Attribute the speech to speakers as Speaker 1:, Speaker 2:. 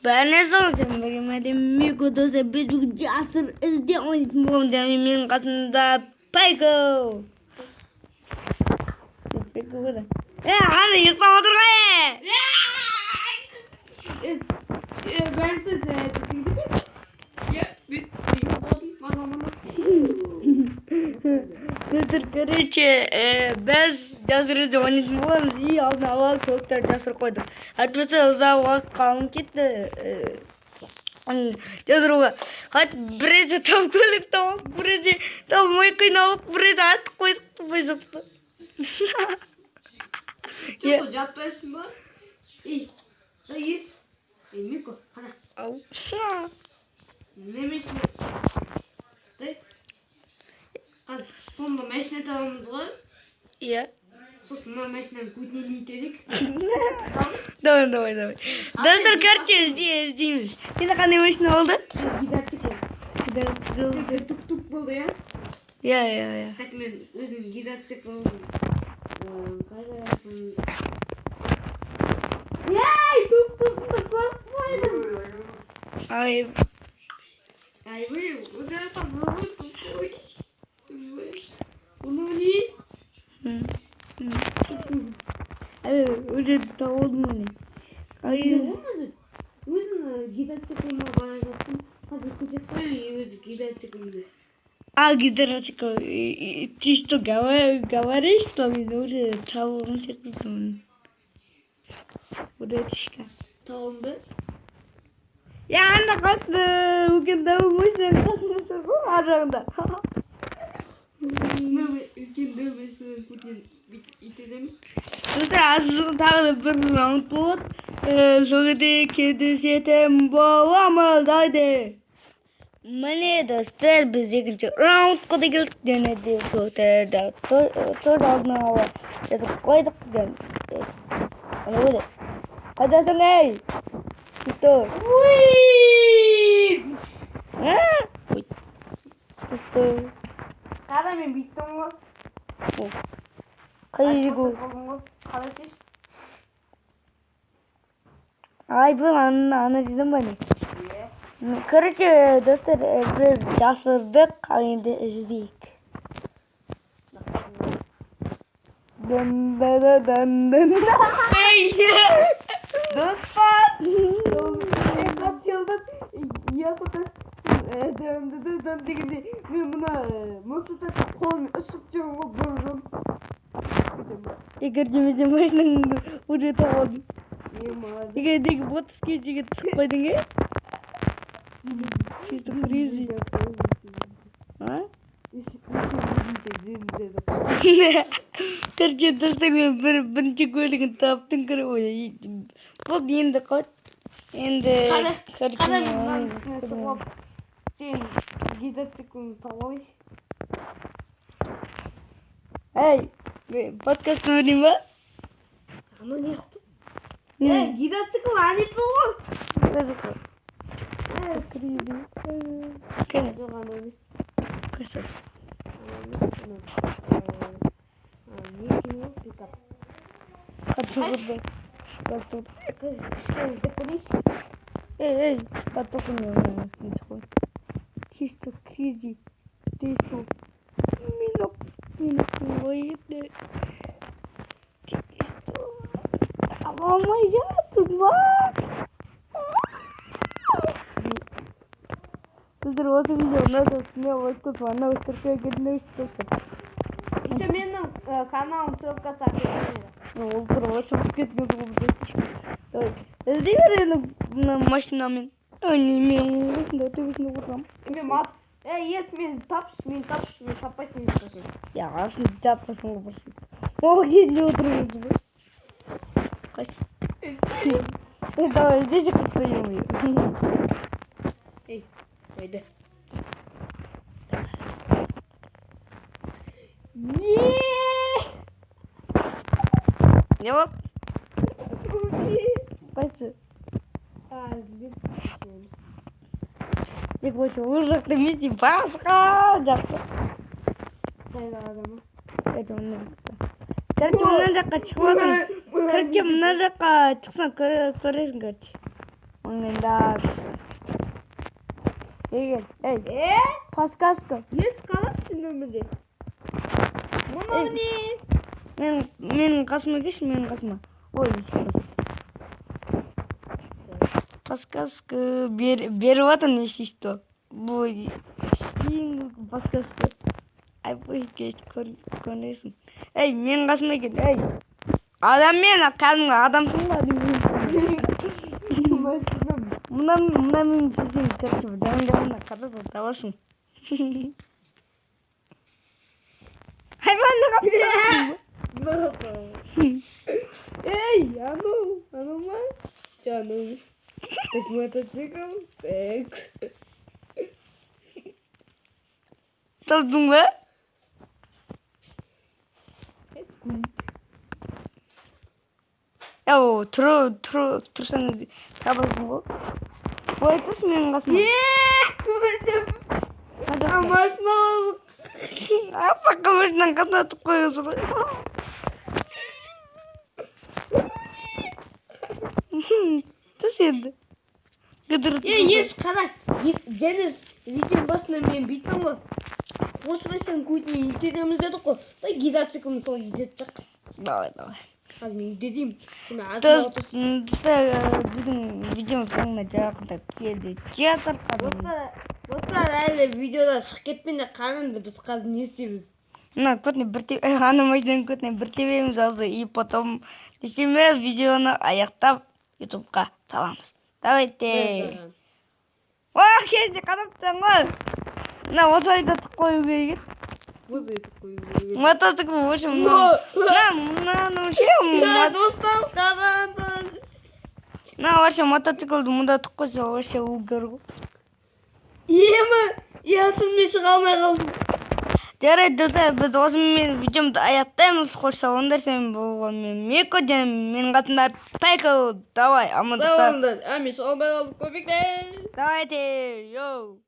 Speaker 1: Бәріне сәлем, Мико достар, біз бүгін жасыр ізде ойнайтын боламыз және менің қасымда Пайко. Пайко қайда? Е, ана ұйықтап отыр ғой.
Speaker 2: Ben size ya bir bana.
Speaker 1: Достар, короче, біз жасыр ізде ойнайтын боламыз. И алдын ала көліктер жасырып қойдық. Әйтпесе ұзақ уақыт қалып кетті. Жасыруға. Қайт біресе там көлік тауып, біресе таппай қиналып, біресе атып қойдық, тупой соқты.
Speaker 2: Çok жатпайсың ба? Ей, ес. Ей, Мико, қара.
Speaker 1: Ау.
Speaker 2: Не машина? Дай. Қазір сонда машина табамыз ғой.
Speaker 1: Иә.
Speaker 2: Сосын мына машинаның көтінен итерік.
Speaker 1: Давай, давай, давай. Достар, короче, іздейміз. Сенде қандай машина болды?
Speaker 2: Гидроцикл. Тук-тук болды, иә?
Speaker 1: Иә, иә, иә.
Speaker 2: Так, мен өзім гидроциклым қайда соны. Ей, тук-тукты көріп қойдым.
Speaker 1: Ай,
Speaker 2: Ай, вы, вот это было тупой. Оны не?
Speaker 1: М, м. Ай, уже табылдым міне. Ай,
Speaker 2: Өзім гидроциклыма бара жаттым. Қазір көрсетіп қояйын өзі гидроциклымды.
Speaker 1: А, гидроцикл. Ты что, говоришь, что мен уже табылған секілдімін. Братишка.
Speaker 2: Табылдым ба?
Speaker 1: Я анда қатты үлкен дәу машинаның қасында тұр ғой ар жағында.
Speaker 2: Мына үлкен дәу машинаның көтінен бүйтіп итереміз.
Speaker 1: Достар, аз тағы да бір раунд болады. Сол кезде кездесетін боламыз. Haydi. Міне, достар, біз екінші раундқа да келдік және де көтерді төрт алдын ала жазып қойдық. Ана қойды. Қайдасың, ей? Ты что?
Speaker 2: Уи!
Speaker 1: А? Ой. Ты что?
Speaker 2: Қара, мен бүйттім ғой.
Speaker 1: Қай жерге?
Speaker 2: Болдым ғой. Қалай шеш?
Speaker 1: Ай, бұл ана жерден ба, не?
Speaker 2: Иә.
Speaker 1: Короче, достар, біз жасырдық, ал енді іздейік. Дын да да дын дын.
Speaker 2: Достар! Мен жылдап я саташ сен дын дын дын дегенде мен мына мұсаташты қолыммен ұшып жүрмін ғой бұрын.
Speaker 1: Егер жемесе машинаңды уже тауып алдым.
Speaker 2: Мен молодец.
Speaker 1: Егер деги ботский жігіт түсіп қойдың, е? Чисто фризи. А? Короче, достар, мен бірінші көлігін таптым, ой, болды енді қой. Енді
Speaker 2: Қара,
Speaker 1: короче,
Speaker 2: қара, мен мынаның үстіне шығып алып, сен гидроцикліңді тауып алайыншы.
Speaker 1: Ей, мен подкаст көрейін ба?
Speaker 2: Ана не қылып тұр?
Speaker 1: Не?
Speaker 2: Е, гидроцикл ане тұр ғой.
Speaker 1: Қай? Кәне,
Speaker 2: Жоқ, ана емес.
Speaker 1: қайсы?
Speaker 2: Ана емес, ана. Не екен ол? Пикап.
Speaker 1: Қатты тұрды. Қатты.
Speaker 2: Кішкене іздеп көрейінші.
Speaker 1: Ей, ей, қатты оқымай үстіне шығып. Чисто кризи. Ты что? Минок ой, ты что? Таба алмай жатсың ба? Достар, осы видео ұнаса, смело лайк қойып, ана тіркеуге кетіңдер, достар.
Speaker 2: Еще менің каналым ссылкасы описаниеда.
Speaker 1: Ол туралы шығып кеткен ғой, братишка. Давай. Іздей бер енді мына машинамен. Ой, не, мен осында төбесінде отырамын.
Speaker 2: Мен мап. Ей, ес, мен тапшы, мен тапшы, мен таппайсың ешқашан.
Speaker 1: Я, астында жатпасың ғой бір. Ол кезінде отырып жүрсің ғой. Қайсы? Э, давай, здесь же как-то.
Speaker 2: Ей, қойды.
Speaker 1: Е! Не болды? Қайсы?
Speaker 2: А, іздеп
Speaker 1: Мен вообще ол жақта емес, басқа жақта.
Speaker 2: Сайдағада ма?
Speaker 1: Это мына жақта. Короче, мына жаққа шығып алсаң. Короче, мына жаққа шықсаң, көресің, короче. Оңайда. Егер, ей,
Speaker 2: Е?
Speaker 1: подсказка.
Speaker 2: Ес қаласың сен өмірде? Мынау
Speaker 1: Ей.
Speaker 2: не?
Speaker 1: Менің қасыма келші, менің қасыма. Ой, бас. Подсказка беріп жатырмын, если что. Бұл ең үлкен подсказка. Ай, бұл кеш көрінесің. Ей, менің қасыма кел, ей. Адаммен, кәдімгі адамсың ба?
Speaker 2: Машинам.
Speaker 1: Мына мен келсең, короче, жан жағына қарап табасың. Хайванды қаптырасың.
Speaker 2: Ей, анау, анау ма? Жоқ, анау емес. Так, мотоцикл. Так.
Speaker 1: Таптың ба?
Speaker 2: Көлік.
Speaker 1: Яу, тұру, тұру, тұрсаң табасың ғой. Былай тұршы менің қасыма.
Speaker 2: Е, көрдім.
Speaker 1: Қай
Speaker 2: Машина алдық.
Speaker 1: Аппақ машинаның қасына тұрып қоясың ғой. Түс енді. Қыдырып.
Speaker 2: Е, ес, қара. Денис, видеоның басында мен бүйттім ғой. Осы машинаның көтіне итереміз дедік қой. Да гидроциклін сол итеріп.
Speaker 1: Давай, давай.
Speaker 2: Қазір мен итереймін. Сен
Speaker 1: Достар, біздің видеомыз соңына жақындап келді жатыр.
Speaker 2: Достар, әлі видеода шығып кетпеңдер, қараңдар, біз қазір не істейміз?
Speaker 1: Мына көтіне бір тебе, ана машинаның көтіне бір тебеміз алды, и потом не істейміз, видеоны аяқтап ютубқа саламыз. Давайте.
Speaker 2: Мәссаған.
Speaker 1: Ой, кезінде қадап ғой. Мына осылай да тығып қою керек еді.
Speaker 2: Осы етіп қою керек.
Speaker 1: Мотоцикл, в общем, мына мынаны вообще
Speaker 2: Достар, қараңдар.
Speaker 1: Мына вообще мотоциклді мұнда тығып қойса, вообще угар ғой.
Speaker 2: Ема, ұятсыз, мен шыға алмай қалдым.
Speaker 1: Жарайды, достар, біз осымен видеомызды аяқтаймыз. Қош, сау болыңдар. Сен болғанмен Мико және менің қасымда Пайкл. Давай,
Speaker 2: Сау
Speaker 1: амандықта.
Speaker 2: болыңдар. А, мен шыға алмай қалдым, көмектес.
Speaker 1: Давайте, йоу.